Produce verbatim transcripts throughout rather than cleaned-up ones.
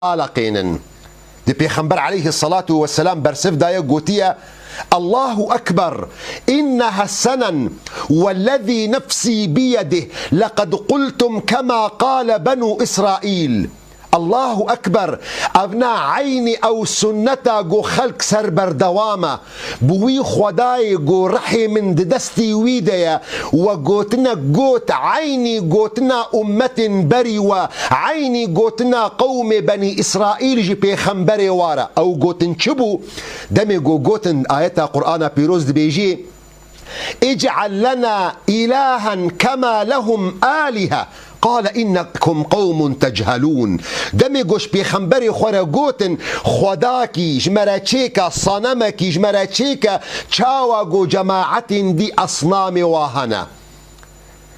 alaqênin. Di Pêxember aleyhissalatu vesselam bersiv daye, gotiye, "Allahu Ekber, inneha senen, wellezî nefsî biyedih, leqed qultum kema qale benu İsrail." Allahu Ekber, evna eynî ew sunneta ku xelk ser berdewam e. Bi wî Xwedayê ku rihê min di destî wî de ye, we gotinek got, eynî gotina ummetên berî we, eynî gotina qewmê Benî Îsraîl ji pêxemberê wa re. Ew gotin çi bû? Demê ku gotin, ayeta Qur'ana pîroz dibêjî, "Îc'el lena îlahen kema lehum âlihe." Qale innekum qewmun tecelûn. Demê ku ji pêxemberê xwe re gotin, "Xwedakî ji me re çêke, sanemekî ji me re çêke, çawa ku cemaetên dî esnamê wa hene."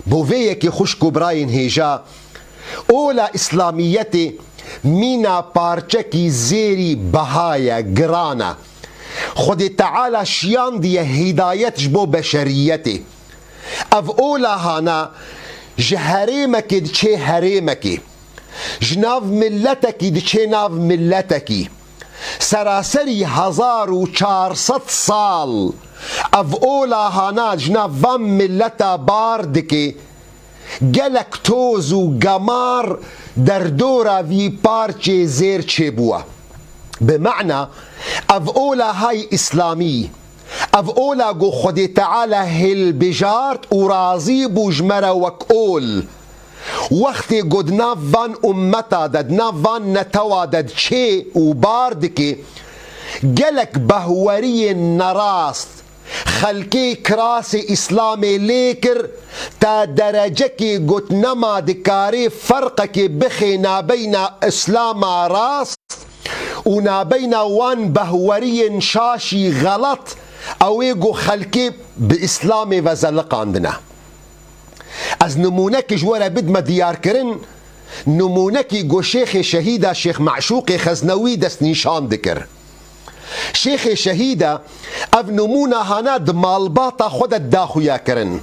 Bo vê yekê xwişk û birayên hêja, ola îslamiyetê mîna parçekî zêrî beha ye, giran e. Xwedê Teala şiyandiye hîdayet ji bo beşeriyetê. Ev ola hana ji herêmekê diçê herêmekê, ji nav miletekî diçê nav miletekî. Seraserî hezar û çar sed sal ev ola hana ji nav van mileta bar dike. Gelek toz û gemar derdora vî parçê zêr çêbûye. Bi mena, ev ola hay îslamî, ev ola ku Xwedê Teala hilbijart û razî bû ji me re wek ol. Wextê ku di nav van ummeta de, di nav van netewa de diçê û bar dike, gelek behweriyên nerast, xelkê kirasê Îslamê lê kir, ta derecekê got nema dikarê ferqekê bixê nabeyna Îslama rast û nabeyna wan behweriyên şaşî xelet, ew ê ku xelkê bi Îslamê ve zeliqandine. Ez nimûnekê ji we re bidime diyarkirin, nimûnekî ku Şêxê Şehîda Şêx Meşûqê Xeznewî destnîşan dikir. Şêxê Şehîda ev nimûna hana di malbata xwe de da xuya kirin.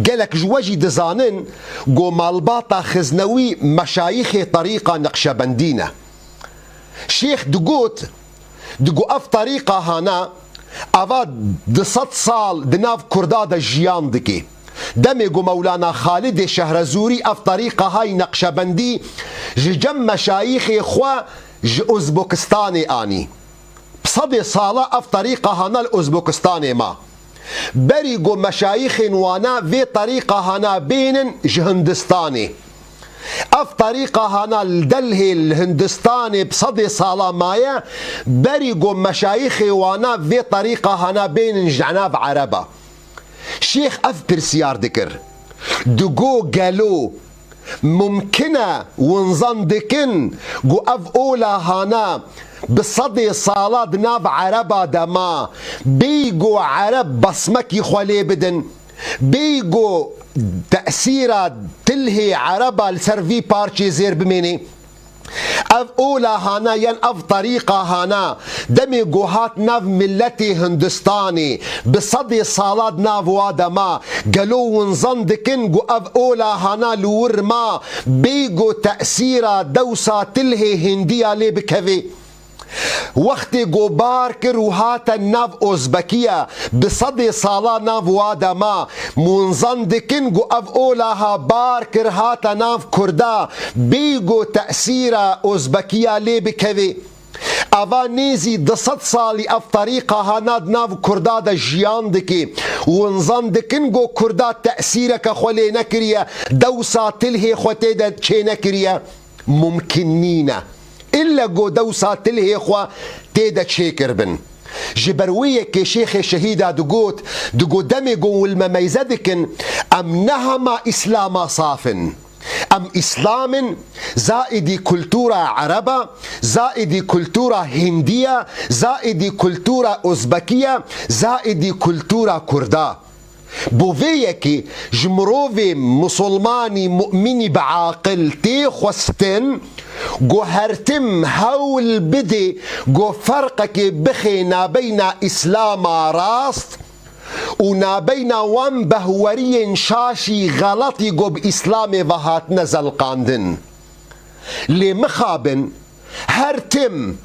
Gelek ji we jî dizanin ku malbata Xiznewî meşayîxê terîqa Neqşebendî ne. Şêx digot, digo ev terîqa hana ava du sed sal di nav Kurda de jiyan dike. Demê ku Mewlana Xalidê Şehrezûrî ev terîqa hay Neqşebendî ji cem meşayîxê xwe ji Uzbekistanê anî. Bi sedê sala ev terîqa hana li Uzbekistanê ma. Berî ku meşayîxên wana vê terîqa hana bênin ji Hindistanê. Ev terîqa hana li Delhê li Hindistanê bi sedê sala maye, berî ku meşayîxê wana vê terîqa hana bênin ji nav Ereba. Şêx ev pirsiyar dikir. Digo gelo mumkin e, winzan dikin ku ev ola hana bi sedê sala di nav Ereba de ma, bêyî ku Ereb besmekî xwe lê bidin, bêyî ku tesîra tilhê Ereba li ser vî parçê zêr bimêne? Ev ola hana yan ev terîqa hana demê ku hat nav miletê Hindistanê, bi sedê sala di nav wa de ma, gelo winzan dikin ku ev ola hana li wir ma, bêyî ku tesîra dewsa tilhê Hindiya lê bikeve? Wextê ku bar kir û hate nav Ozbekiya, bi sedê sala nav wa de ma, winzan dikin ku ev ola ha bar kir hate nav Kurda, bêyî ku tesîra Ozbekiya lê bikeve? Ava nêzî du sed salî ev terîqa hana di nav Kurda de jiyan dike. Winzan dikin ku Kurda tesîreke xwe lê nekiriye, dewsa tilhê xwe tê de çê nekiriye? Mumkin nîne. Îlle ku dewsa tilhê xwe tê de çêkiribin. Ji ber wê yekê Şêxê Şehîda digot, digot demê ku wilmemeyze dikin, em ne hema Îslama saf in. Em Îslam in, zaîdî kultura Ereba, zaîdî kultura Hindî ye, zaîdî kultura Ozbekî ye, zaîdî kultura Kurda. Bo vê yekê ji mirovê misilmanî, mu'minî bi aqil tê xwestin ku her tim hewl bidê ku ferqekê bixê nabeyna Îslama rast û nabeyna wan behweriyên şaşî xeletî ku bi Îslamê ve hatine zelqandin. Lê mixabin, Her tim,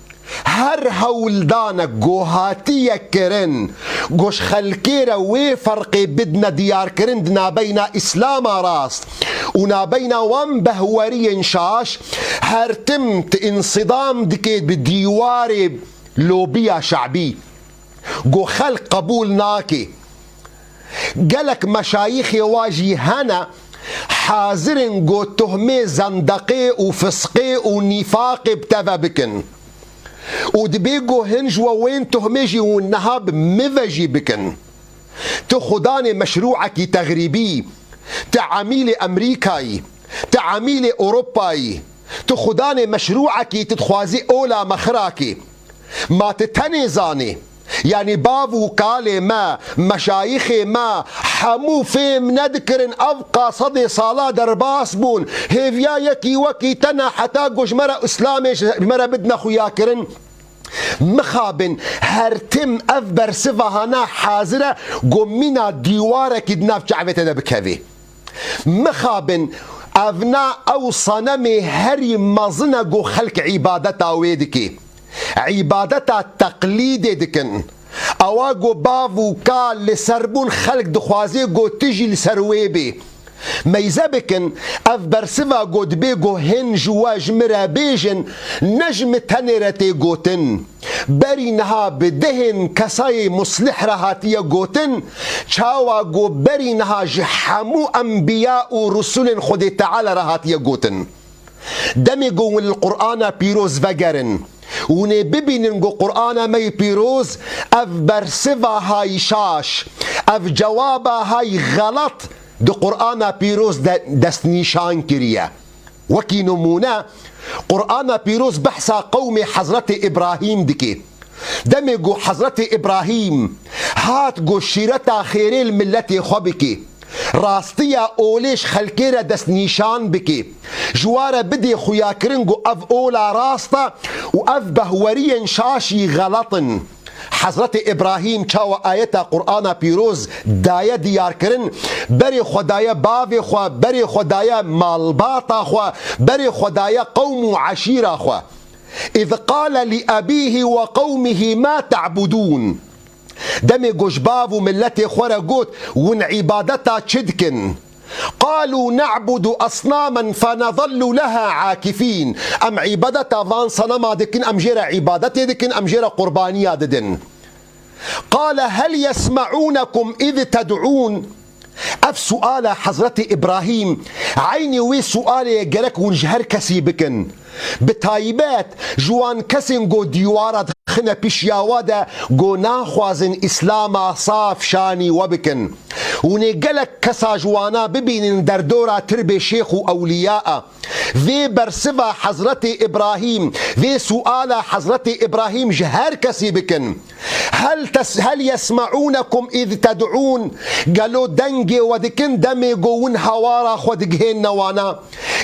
her hewldanek ku hatiye kirin, ku ji xelkê re wê ferqê bidine diyarkirin di nabeyna Îslama rast û nabeyna wan behweriyên şaş, her tim ti însidam dike bi dîwarê lobiya şe'bî, ku xelk qebûl nake. Gelek meşayîxê wa jî hene, hazir in ku tuhmê zendeqê û fisqê û nîfaqê bi te ve bikin. Û dibê ku hin ji we wên tuhmê jî hûn niha bi min ve jî bikin. Tu xudanê meşrûekî texrîbî, tu emîlê Emerîkayî, tu emîlê Ewropayî, tu xudanê meşrûekî, tu dixwazî ola me xirakî. Ma tu tenê zanî? Yanî bav û kalê me, meşayîxê me, hemû fêm nedikirin, ev qasedê sala derbas bûn. Hêviya yekî wekî te ne, heta ku ji me re Îslamê ji me re bidine xuyakirin. Mixabin, her tim ev bersiva hana hazir e, ku mîna dîwarekî di nav çavê te de bikevê. Mixabin, ev na ew senemê herî mezin e ku xelk îbadeta wê dike. Îbadeta teqlîdê dikin. Ewa ku bav û kal li ser bûn, xelk dixwaze ku tu jî li ser wê bê. Meyze bikin, ev bersiva ku dibê ku hin ji we ji min re bêjin, ne ji min tenê re tê gotin. Berî niha bi dehên kesayê muslih re hatiye gotin, çawa ku berî niha ji hemû enbiya û rusulên Xwedê Teala re hatiye gotin. Demê ku hûn li Qur'ana pîroz vegerin, hûn ê bibînin ku Qur'ana me yê pîroz ev bersiva hay şaş, ev cewaba hay xelet di Qur'ana pîroz de destnîşan kiriye. Wekî nimûne, Qur'ana pîroz behsa qewmê Hezretê Îbrahîm dike. Demê ku Hezretê Îbrahîm hat ku şîreta xêrê li miletê xwe bike, rastiya olê ji xelkê re destnîşan bike, ji wa re bidê xuyakirin ku ev ola rast e û ev behweriyên şaş jî xelet in. Hezretê Îbrahîm çawa ayeta Qur'ana pîroz daye diyarkirin, berê xwe daye bavê xwe, berê xwe daye malbata xwe, berê xwe daye qewm û eşîra xwe. إذ قال لأبيه وقومه ما تعبدون. Demê ku ji bav û miletê xwe re got, hûn îbadeta çi dikin? قالوا نعبد أصناما فنظل لها عاكفين. Em îbadeta van senema dikin, em jê re îbadetê dikin, em jê re qurbaniya didin. قال هل يسمعونكم إذ تدعون؟ Ev suala Hezretê Îbrahîm, eynî wê sualê ye gerek hûn ji her kesî bikin. Bi taybet ji wan kesên ku dîwara dixine pişiya we de, ku naxwazin Îslama saf şanî we bikin. Hûn ê gelek kesa ji wana bibînin derdora tirbê şêx û ewliya a. Vê bersiva Hezretê Îbrahîm, vê suala Hezretê Îbrahîm ji her kesî bikin. هل تس-، هل يسمعونكم إذ تدعون؟ Gelo dengê we dikin demê ku hûn hawara xwe digihênine wana?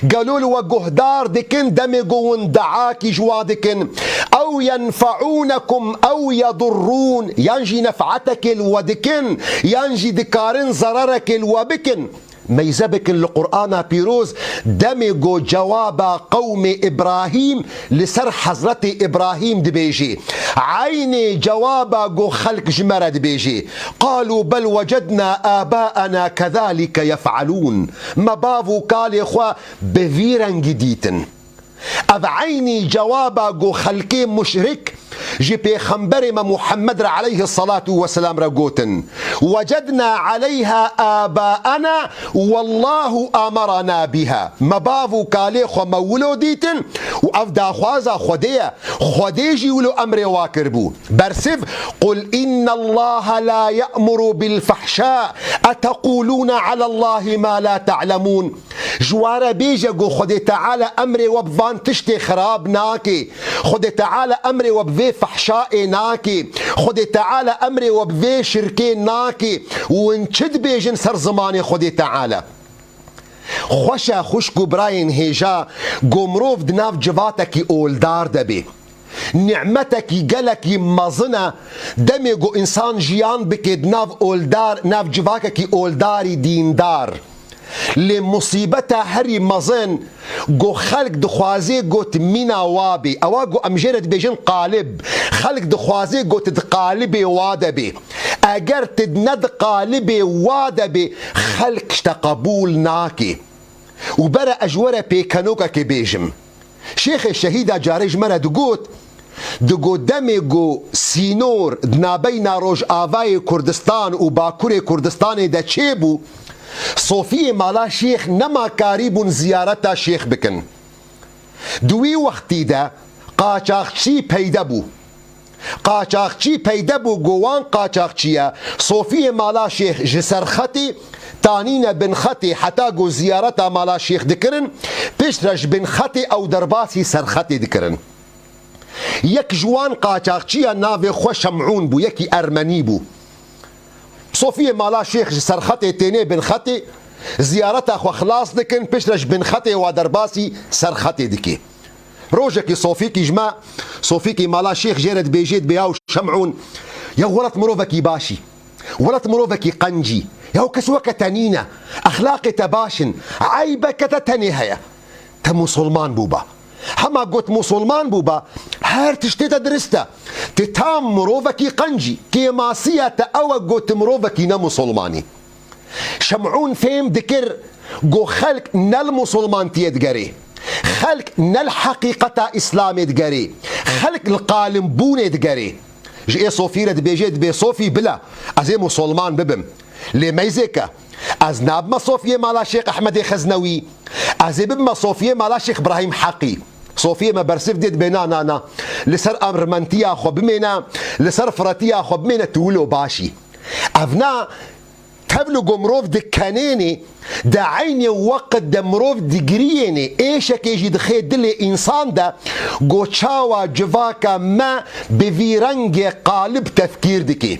Gelo li we guhdar dikin demê ku hûn deakî ji wa dikin? أو ينفعونكم أو يضرون. Yan jî nefetekê li we dikin, yan jî dikarin zerarekê li we bikin. Meyze bikin li Qur'ana pîroz demê ku cewaba qewmê Îbrahîm li ser Hezretê Îbrahîm dibêjê, eynê cewaba ku xelk ji me re dibêjê. قالوا بل وجدنا آباءنا كذلك يفعلون. Me bav û kalê xwe bi vî rengî dîtin. Ev eynî cewaba ku xelkê muşrik ji Pêxemberê me Muhammed re aleyhissalatu vesselam re gotin, وجدنا عليها آباءنا والله أمرنا بها. Me bav û kalê xwe me wilo dîtin û ev daxwaza Xwedê ye. Xwedê jî wilo emrê wa kiribû. Bersiv, قل إن الله لا يأمر بالفحشاء أتقولون على الله ما لا تعلمون. Ji wa re bêje ku Xwedê Teala emrê we bi van tiştê xirab nake. Xwedê Teala emrê we bi vê fehşayê nake. Xwedê Teala emrê we bi vê şirkê nake. Û hûn çi dibêjin ser zimanê Xwedê Teala? Xweş e xwişk û birayên hêja ku mirov di nav civatekî oldar de bê. Nîmetekî gelekî mezin e, demê ku însan jiyan bike di nav oldar, nav civakekî oldarî dîndar. Lê musîbeta herî mezin, ku xelk dixwazê ku tu mîna wa bê. Ewa ku em jê re dibêjin qalib. Xelk dixwazê ku tu di qalibê wa de bê. Eger tu ne di qalibê wa de bê, xelk ji te qebûl nake. Û bere ez ji we re pêkenokekê bêjim. Şêxê Şehîda carê ji me re digot, digot demê ku sînor di nabeyna Rojavayê Kurdistan û Bakurê Kurdistanê de çêbû, Sofiyê Mala Şêx nema karîbûn ziyareta Şêx bikin. Di wî wextî de qaçaxçî peyde bû. Qaçaxçî peyde bû, ku wan qaçaxçiye Sofiyê Mala Şêx ji Serxetê tanîne Binxetê, heta ku ziyareta Mala Şêx dikirin, piştre ji Binxetê ew derbasî Serxetê dikirin. Yek ji wan qaçaxçiya navê xwe Şemûn bû, yekî ermenî bû. Sofiyê Mala Şêx ji Serxetê tênê Binxetê, ziyareta xwe xilas dikin, piştre ji Binxetê wa derbasî Serxetê dike. Rojekî Sofîkî ji me, Sofîkî Mala Şêx jê re dibêjê, dibê, yaw Şemûn, ya welat mirovekî başî, welat mirovekî qencî, yaw kes weke te nîne, exlaqê te baş in, eybe ke te tenê heye. Te musulman bûba. Hema got musulman bûba, her tiştê te dirist e. Ti tam mirovekî qencî, kêmasiya te ew e got tu mirovekî ne musulmanî. Şemûn fêm dikir ku xelk ne li musulmantiyê digerê. Xelk ne li heqîqeta Îslamê digerê. Xelk li qalimbûnê digerê. Ji ê Sofî re dibêje, dibê Sofî bila ez ê musulman bibim. Lê meyzêke, ez nabime Sofiyê Mala Şêx Ehmedê Xeznewî. Ez ê bibime Sofiyê Mala Şêx Brahîm Heqî. Sofiyê me bersiv dê, dibê na, na, na. Li ser ermentiya xwe bimêne, li ser firetiya xwe bimêne, tu wilo baş î. Ev na, tevlî ku mirov dikenênê, di eynê weqt de mirov digiriyênê, êşekê jî dixê dilê însan de, ku çawa civaka me bi vî rengê qalib tefkîr dike.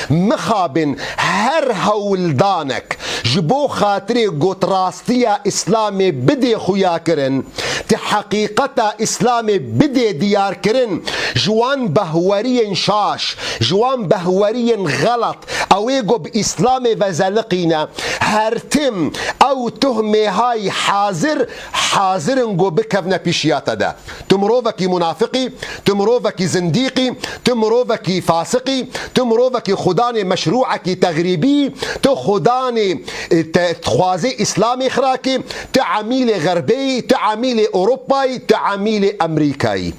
Mixabin her hewldanek ji bo xatirê ku rastiya Îslamê bidê xuyakirin, ti heqîqeta Îslamê bidê diyarkirin, ji wan behweriyên şaş, ji wan behweriyên xelet, ew ê ku bi Îslamê ve zeliqîne, her tim ew tuhmê hay hazir, hazir in ku bikevne pîşiya te de. Tu mirovekî munafiqî, tu mirovekî zindîqî, tu mirovekî fasiqî, tu mirovekî xudanê meşrûekî texrîbî, tu xudanê, e, te, dixwazê Îslamê xirakê, tu emîlê Xerbê yî, tu emîlê Ewropayî, tu emîlê Amerîkayî.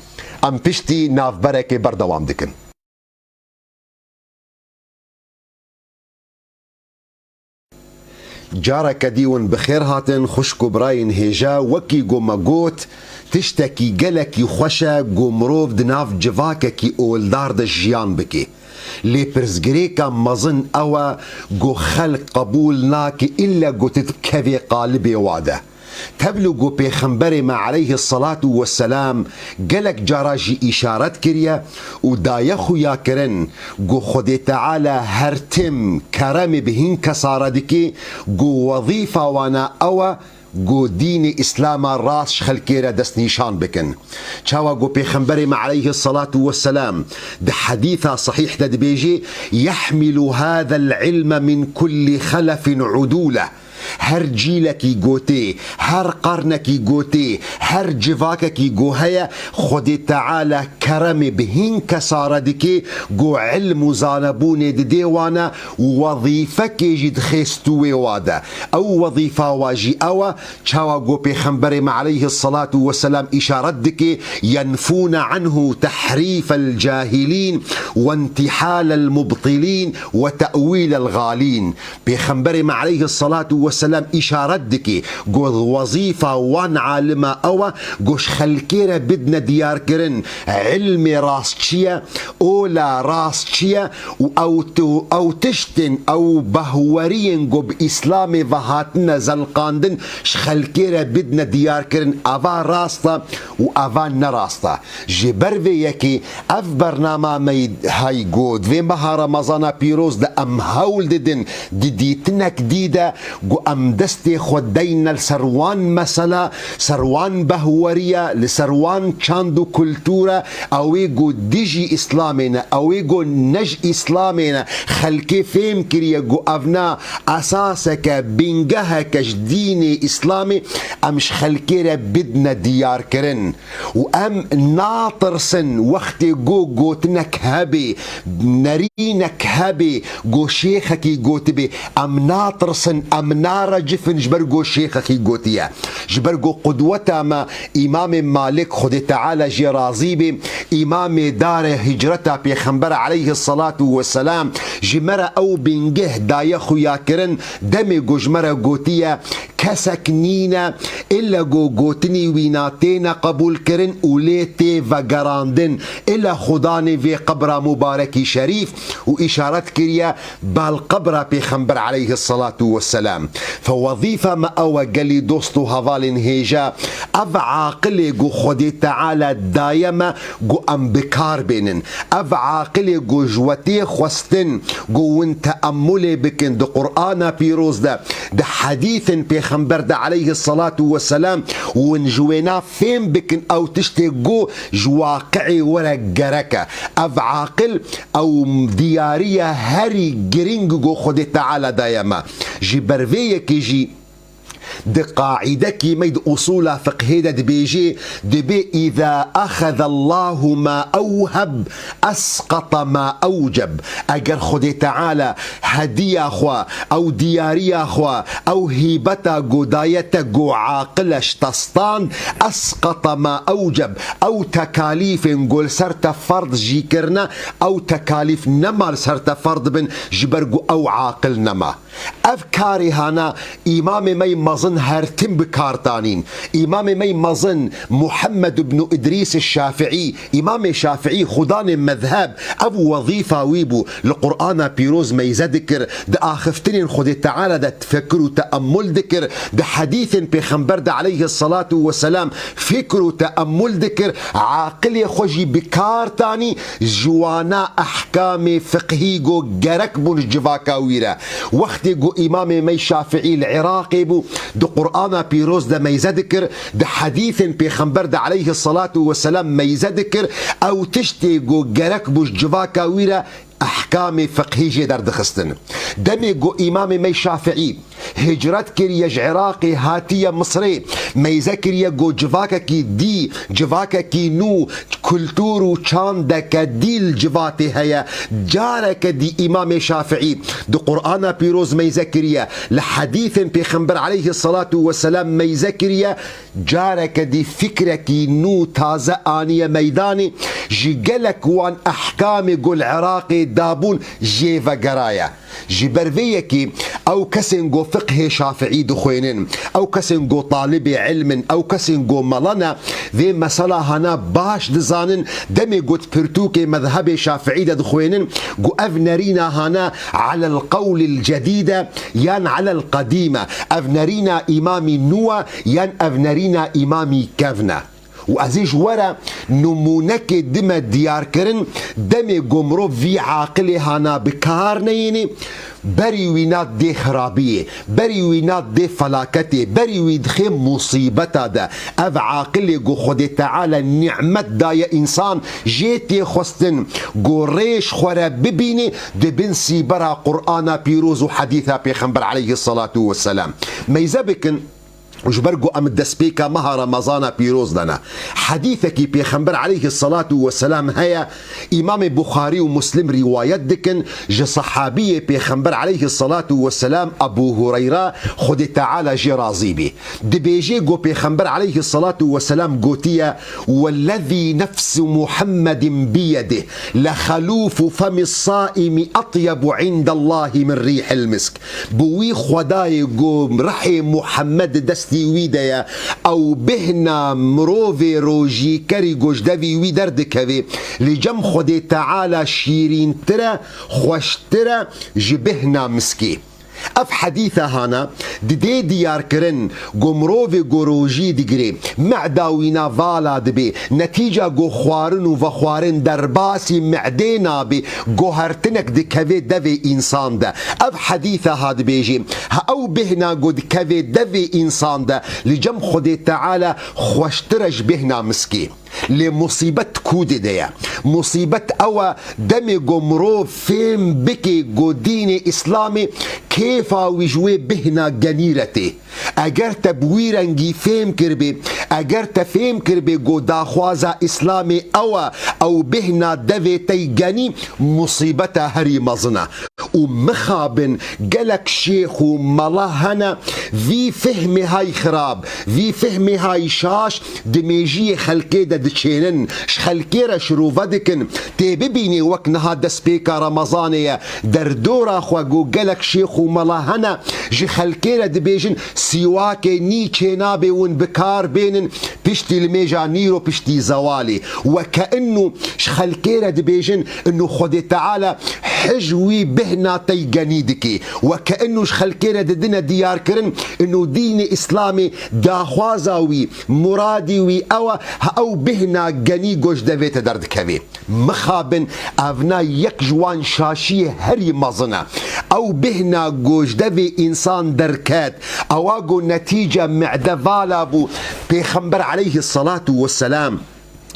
Em piştî navberekê berdewam dikin. Careke dî hûn bi xêr hatin, xwişk û birayên hêja. Wekî ku me got, tiştekî gelekî xweş e ku mirov di nav civakekî oldar de jiyan bike. Lê pirsgirêka mezin ew e ku xelk qebûl nake îlle ku tu dikevê qalibê wa de. Tevlî ku Pêxemberê me aleyhisselatu vesselam gelek cara jî îşaret kiriye û daye xuyakirin ku Xwedê Teala her tim keremê bi hîn kesa re dike ku wezîfa wana ew e ku dînê Îslama rast ji xelkê re destnîşan bikin. Çawa ku Pêxemberê me aleyhisselatu vesselam di hedîsa sehîh de dibêjê, "Yehmilu hadel ilme min kulli xelefin udûle." Her cîlekî gotê, her qarnekî gotê, her civakekî go heye, Xwedê Teala keremê bi hîn kesa re dike, go ilm û zanebûnê didê wane û wezîfekê jî dixê stûwê wa de. Ew wezîfa wa jî ew e, çawa go Pêxemberê me aleyhisselatu vesselam îşaret dike, "Yenfûne anhu tehrîfel cahilîn ve intîhalel mubtilîn ve te'wîlel xalîn." Pêxemberê me aleyhisselatu vesselam îşaret dike, got, wezîfa wan alima ew e, got, ji xelkê re bidine diyarkirin, ilmê rast çi ye, ola rast çi ye û ew tu-, ew tiştên, ew behweriyên ku bi Îslamê ve hatine zelqandin, ji xelkê re bidine diyarkirin, eva rast e û eva ne rast e. Ji ber vê yekê ev bernama me hay got, vê meha Remezana pîroz de em hewl didin di dîtinek dî de ku em destê xwe deyne li ser wan mesela, ser wan behweriya, li ser wan çand û kultura, ew ê ku dijî Îslamê ne, ew ê ku ne ji Îslamê ne, xelkê fêm kiriye ku ev na esaseke, bingeheke ji dînê Îslamê, em ji xelkê re bidine diyarkirin. Û em natirsin wextê ku gotinek hebê, nerînek hebê, ku şêxekî gotibê, em natirsin, em narecifin ji ber ku şêxekî gotiye. Ji ber ku qudweta me Îmamê Malik, Xwedê Teala jê razî bê, îmamê darê hicreta Pêxember aleyhisselatu vesselam, ji me re ew bingeh daye xuyakirin, demê ku ji me re gotiye, kesek nîne, illa ku gotinî wî na têne qebûlkirin û lê tê vegerandin, illa xudanê vê qebra mubarekî şerîf û îşaret kiriye bal qebra Pêxember aleyhisselatu vesselam. Fe wezîfa me ew e gelî dost û hevalên hêja, ev aqilê ku Xwedê Teala daye me ku em bi kar bênin. Ev aqilê ku ji we tê xwestin ku win teemmulê bikin di Qur'ana pîroz de, di hedîsên Pêxember de aleyhisselatu vesselam, win ji wêna fêm bikin ew tiştê ku ji waqi'ê we re gerek e. Ev aqil, ew diyariya herî girîng ku Xwedê Teala daye me. Ji ber vê yekê jî di qaîdekî me di usûla fiqhê de dibêjê, dibê, "Îza axezallahu ma ewheb, esqata ma ewceb." Eger Xwedê Teala hediya xwe, ew diyariya xwe, ew hîbeta ku daye te ku aqil e ji te stand, esqata ma ewceb, ew tekalîfên ku li ser te ferd jî kirine, ew tekalîf nema li ser te ferd bin, ji ber ku ew aqil nema. Ev karê hana Îmamê me yê mezin her tim bi kar tanîn. Îmamê me yê mezin Muhammed ibn Idrîs Şafiî, Îmamê Şafiî, xudanê mezheb, ev wezîfa wî bû. Li Qur'ana pîroz meyze dikir, di axiftinên Xwedê Teala de tefekkir û teemmul dikir, di hedîsên Pêxember de aleyhisselatu vesselam fikr û teemmul dikir, aqilê xwe jî bi kar tanî, ji wana ehkamê fiqhî ku gerek bûn ji civaka wî re. Wextê ku Îmamê me Şafiî li Iraqê bû, di Qur'ana pîroz de meyze dikir, di hedîsên Pêxember de aleyhisselatu vesselam meyze dikir, ew tiştê ku gerek bû ji civaka wî re ehkamê fiqhî jê derdixistin. Demê ku Îmamê me Şafiî hicret kiriye ji Iraqê hatiye Misrê, meyze kiriye ku civakekî dî, civakekî nû, kultur û çandeke dî li civatê heye. Careke dî Îmamê Şafiî di Qur'ana pîroz meyze kiriye, li hedîsên Pêxember aleyhisselatu vesselam meyze kiriye, careke dî fikrekî nû taze aniye meydanê, ji gelek wan ehkamê ku li Iraqê dabûn jê vegeraye. Ji ber vê yekê ew kesên ku fiqhê Şafiî dixwênin, ew kesên ku talibê ilm in, ew kesên ku mele ne, vê mesela hana baş dizanin, demê ku di pirtûkê mezhebê Şafiî de dixwênin, ku ev nerîna hana alel qewlil cedîd e yan alel qedîm e, ev nerîna îmamî nû e yan ev nerîna îmamî kevn e. Û ez ê ji we re nimûnekê dime diyarkirin, demê ku mirov vî aqilê hana bi kar neyênê, berî wî na dê xirabiyê, berî wî na dê felaketê, berî wî dixê musîbeta de. Ev aqilê ku Xwedê Teala nîmet daye însan, jê tê xwestin ku rêj xwe re bibînê di bin sîbera Qur'ana pîroz û hedîsa Pêxember aleyhisselatu vesselam. Meyze bikin, ji ber ku em destpêka meha Remezana pîroz de ne. Hedîsekî Pêxember aleyhisselatu vesselam heye, Îmamê Buxarî û Muslim rîwayet dikin, ji sehabiyê Pêxember aleyhisselatu vesselam Ebû Hureyra, Xwedê Teala jê razî bî. Dibêje ku Pêxember aleyhisselatu vesselam gotiye, "Wellezî nefsu Muhammedin biyedih, lexelûfu femi saimi etyebu indallahi min rîhil misk." Bi wî Xwedayê ku rihê Muhammed di destî wî de ye, ew bêhna mirovê rojîkerî ku ji devî wî derdikeve, li cem Xwedê Teala şîrîntir e, xweştir e ji bêhna miskê. Ev hedîse hana didê diyarkirin ku mirovê ku rojî digirê, meda wîna vala dibê, netîca ku xwarin û vexwarin derbasî medê nabê, guhertinek dikevê devê însan de. Ev hedîse ha dibêjê, ha ew bêhna ku dikevê devê însan de, li cem Xwedê Teala xweştir e ji bêhna miskê. Lê musîbet kûdê de ye. Musîbet ew e, demê ku mirov fêm bike ku dînê Îslamê kêfa wî ji wê bêhna genî re tê. Eger te bi wî rengî fêm kiribê, eger te fêm kiribê ku daxwaza Îslamê ew e, ew bêhna devê te yî genî, musîbeta herî mezin e. Û mixabin gelek şêx û mela hene, vî fehmê hay xirab, vî fehmê hay şaş di mêjiyê xelkê de diçênin, ji xelkê re şirove dikin. Tê bibînê wek niha destpêka Remezanê ye, derdora xwe ku gelek şêx û mela hene, ji xelkê re dibêjin, sîwakê nî çênabê hûn bi kar bênin, piştî limêja nîro, piştî zewalê. Weke inû ji xelkê re dibêjin, inû Xwedê Teala hij wî bêhna te yî genî dikê. Weke inû ji xelkê re didine diyarkirin, inû dînê Îslamê daxwaza wî, muradî wî ew e, ha ew bêhna genî ku ji devê te derdikevê. Mixabin, evna yek ji wan şaşiyê herî mezin e. Ew bêhna ku ji devê însan derket, ewa ku netîce mede vala bû, Pêxember aleyhisselatu vesselam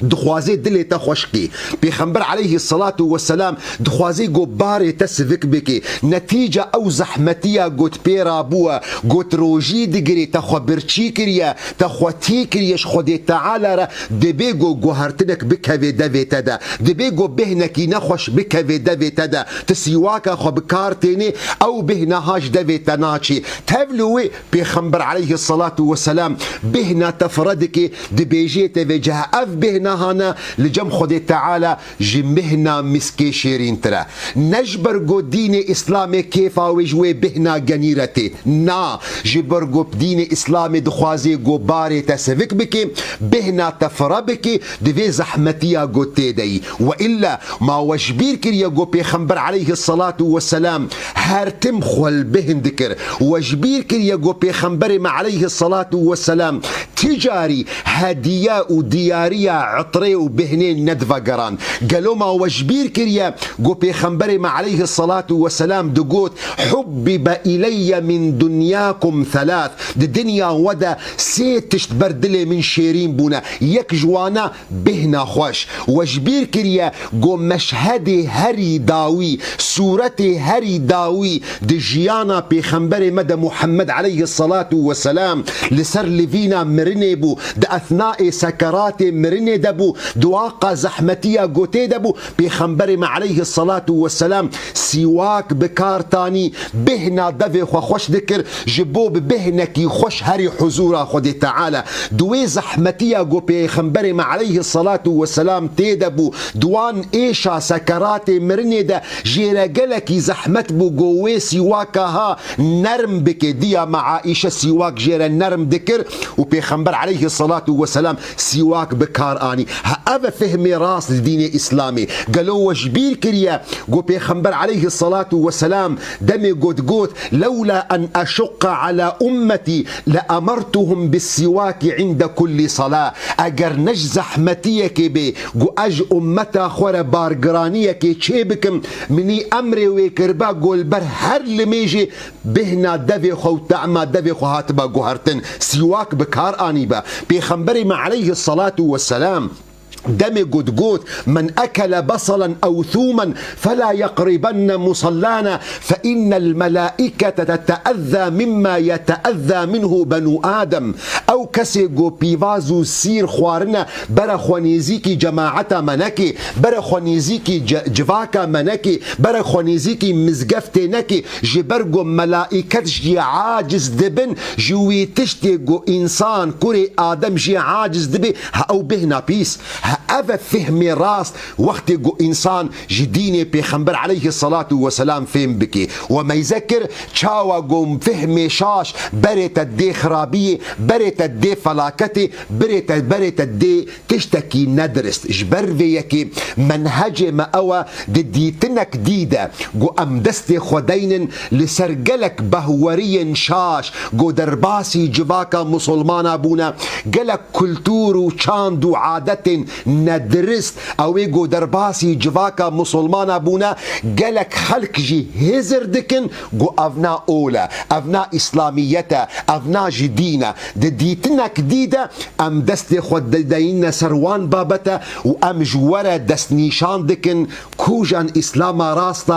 dixwazê dilê te xweş kê. Pêxember aleyhisselatu vesselam dixwazê ku barê te sivik bike. Netîca ew zehmetiya ku tu pê rabûye, ku tu rojî digirê, te xwe birçî kiriye, te xwe tî kiriye ji Xwedê Teala re, dibê ku guhertinek bikevê devê te de. Dibê ku bêhnekî nexweş bikevê devê te de. Tu sîwaka xwe bi kar tênê, ew bêhna ha ji devê te naçê. Tevlû wê Pêxember aleyhisselatu vesselam bêhna te fire dike, dibêjê te vê cehe ev bêhna hane li cem Xwedê Teala ji mihna miskê şêrîntir e. Ne ji ber ku dînê Îslamê kêfa wê ji wê bêhna genî re tê. Na, ji ber ku dînê Îslamê dixwazê ku barê te sivik bike, bêhna te fire bike, di vê zehmetiya ku tê de yî. We illa Ma we ji bîr kiriye ku Pêxember aleyhisselatu vesselam her tim xwe li bêhn dikir? We ji bîr kiriye ku Pêxemberê me aleyhisselatu vesselam ti carî hediye û diyariya itirê û bêhnê nedivegeran? Gelo ma we ji bîr kiriye ku Pêxemberê me aleyhisselatu vesselam digot, "Hubbibe ileyye min dunyakum thelath." Di dinya we de sê tişt ber dilê min şêrîn bûne. Yek ji wana bêhna xweş. We ji bîr kiriye ku meşhedê herî dawî, sûretê herî dawî di jiyana Pêxemberê me de Muhammed aleyhisselatu vesselam li ser livîna mirinê bû, di esnaê sekeratê mirinê de bû, di waqa zehmetiya ku tê de bû, Pêxemberê me aleyhisselatu vesselam sîwak bi kar tanî, bêhna devê xwe xweş dikir, ji bo bi bêhnekî xweş herî huzûra Xwedê Teala. Di wê zehmetiya ku Pêxemberê me aleyhisselatu vesselam tê de bû, di wan êşa sekeratê mirinê de jê re gelekî zehmet bû ku wê sîwaka ha nerm bike. Diya me Aîşe sîwak jê re nerm dikir û Pêxember aleyhisselatu vesselam sîwak bi kar anî. Ha, ev e fehmê rast li dînê Îslamê. Gelo we ji bîr kiriye ku Pêxember aleyhisselatu vesselam demê got, got, "Lewla en eşuqqa ala ummeti le emertuhum bis sîwaki inde kulli sala." Eger ne ji zehmetiyekê bê ku ez ji ummeta xwe re bargiraniyekê çê bikim, minî emrê wê kiriba ku li ber her limêjê bêhna devê xwe û tema devê xwe hatiba guhertin, sîwak bi kar anîbe. Pêxemberê me aleyhisselatu vesselam demê got, got, "Men ekele basalen ew thûmen fela yeqribenne musallana fe innel melaikete teteezza mimma yeteezza minhu benu Adem." Ew kesê ku pîvaz û sîr xwarine, bere xwe nêzîkî cemaeta me nekê, bere xwe nêzîkî ce-, civaka me nekê, bere xwe nêzîkî mizgeftê nekê, ji ber ku melaiket jî aciz dibin, ji wî tiştê ku însan, kurê Adem jî aciz dibe, ha ew bêhna pîs. Ev e fehmê rast, wextê ku însan ji dînê Pêxember aleyhisselatu vesselam fêm bike. We meyze kir, çawa ku fehmê şaş berê te dê xirabiyê, berê te dê felaketê, berê te, berê te dê tiştekî nedirist. Ji ber vê yekê menhecê me ew e, di dîtinek dî de ku em destê xwe deynin li ser gelek behweriyên şaş ku derbasî civaka musulmana bûne, gelek kultur û çand û adetên nedirist, ew ê ku derbasî civaka musulmana bûne, gelek xelk jî hizir dikin ku ev na ol e, ev na îslamiyet e, ev na ji dîn e. Di dîtinek dî de em destê xwe de-, deyîne ser wan babete û em ji we re destnîşan dikin, kujan îslama rast e,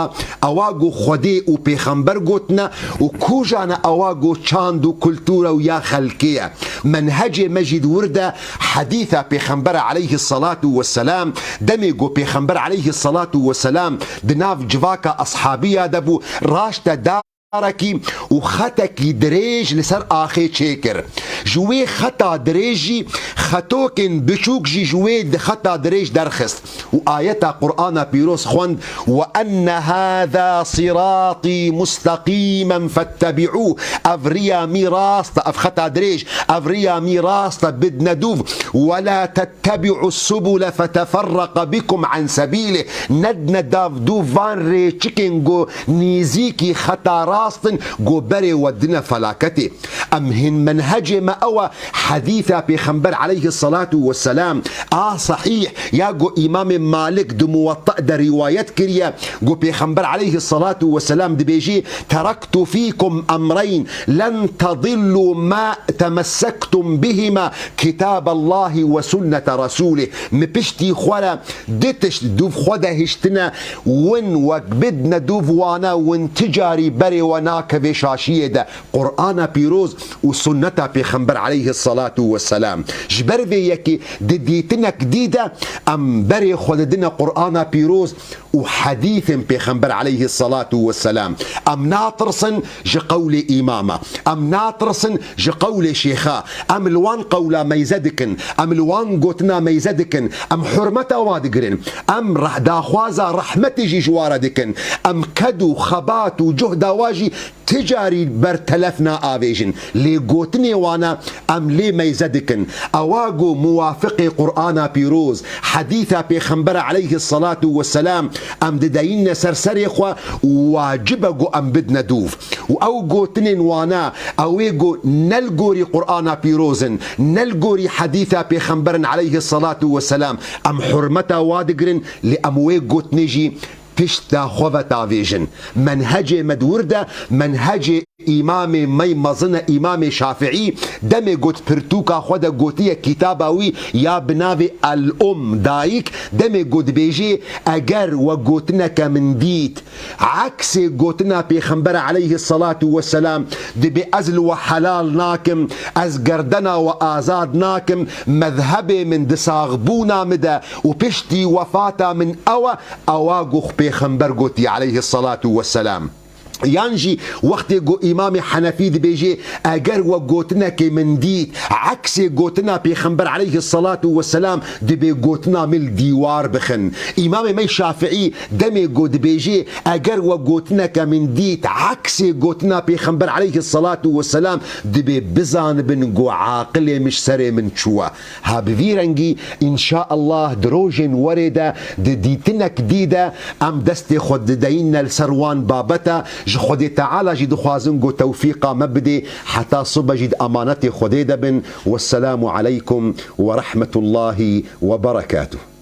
ewa ku Xwedê û Pêxember gotine û kujan e ewa ku çand û kultura û ya xelkê ye. Menhecê me jî di wir de hedîsa Pêxember aleyhisselatu vesselam, demê ku Pêxember aleyhisselatu vesselam di nav civaka eshabiya de bû, raşte da darekî û xetekî dirêj li ser axê çêkir. Ji wê xeta dirêj jî xetokên biçûk jî ji wê di xeta dirêj derxist û ayeta Qur'ana pîroz xwend, "Ve enne hâzâ sirâtî musteqîmen fettebi'ûh." Ev riya mî rast e, ev xeta dirêj, ev riya mî rast e, bidne dûv. "Ve la tettebi'us subule feteferreke bikum an sebîlih." Nedne dav dûv van rêçikên ku nîzîkî xeta rast in, ku berê we dine felaketê. Em hin menhecê me ew e, hedîsa Pêxember aleyhisselatu vesselam a sahîh ya ku Îmamê Malik di Muwatta de rîwayet kiriye, ku Pêxember aleyhisselatu vesselam dibêjî, "Teraktu fîkum emreyn len tedillû ma temessektum bihima, kitaballahi ve sunnete rasûlih." Min piştî xwe re du tişt dûv xwe de hiştine, win wek bidne dûv wane, win ti carî berê we nakeve şaşiyê de, Qur'ana pîroz û sunneta Pêxember aleyhisselatu vesselam. Ji ber vê yekê di dîtinek dî de em berê xwe didine Qur'ana pîroz û hedîsên Pêxember aleyhisselatu vesselam. Em natirsin ji qewlê îmama. Em natirsin ji qewlê şêxa. Em li wan qewla meyze dikin. Em li wan gotina meyze dikin. Em hurmeta wa digirin. Em reh-, daxwaza rehmetê jî ji wa re dikin. Em ked û xebat û cuhda wa jî ti carî ber telef naavêjin. Lê gotinê wane em lê meyze dikin. Ewa ku muwafiqê Qur'ana pîroz, hedîsa Pêxember aleyhisselatu vesselam, em dideyîne ser serê xwe û wacib e ku em bidne dûv. Û ew gotinên wane, ew ê ku ne li gorî Qur'ana pîroz in, ne li gorî hedîsa Pêxember in aleyhisselatu vesselam, em hurmeta wa digirin, lê em wê gotinê jî pişta xwe ve tavêjin. Menhecê me di wir de, menhecê Îmamê me mezin e, Îmamê Şafiî, demê got pirtûka xwe de gotiye kitaba wî ya bi navê El-Um, Dayik, demê got dibêjê, eger we gotineke min dît, eksê gotina Pêxember aleyhisselatu vesselam, dibê ez li we helal nakim, ez gerdena we azad nakim, mezhebê min di saxbûna min de û piştî wefata min ew e, ewa ku Pêxember gotiye aleyhisselatu vesselam. Yan jî wextê ku Îmamê Henefî dibêjê, eger we gotinekê min dît, eksê gotina Pêxember aleyhisselatu vesselam, dibê gotina min li dîwar bixin. Îmamê me Şafiî demê ku dibêjê, eger we gotineke min dît, eksê gotina Pêxember aleyhisselatu vesselam, dibê bizanibin ku aqilê min ji serê min çûye. Ha bi vî rengî, înşaallah, di rojên werê de, di dîtinek dî de, em destê xwe dideyîne li ser wan babeta, ji Xwedê Teala jî dixwazin ku tewfîqa me bidê, heta sibe jî di emanetê Xwedê de bin. Wesselamu aleykum ve rahmetullahi ve berekatuh.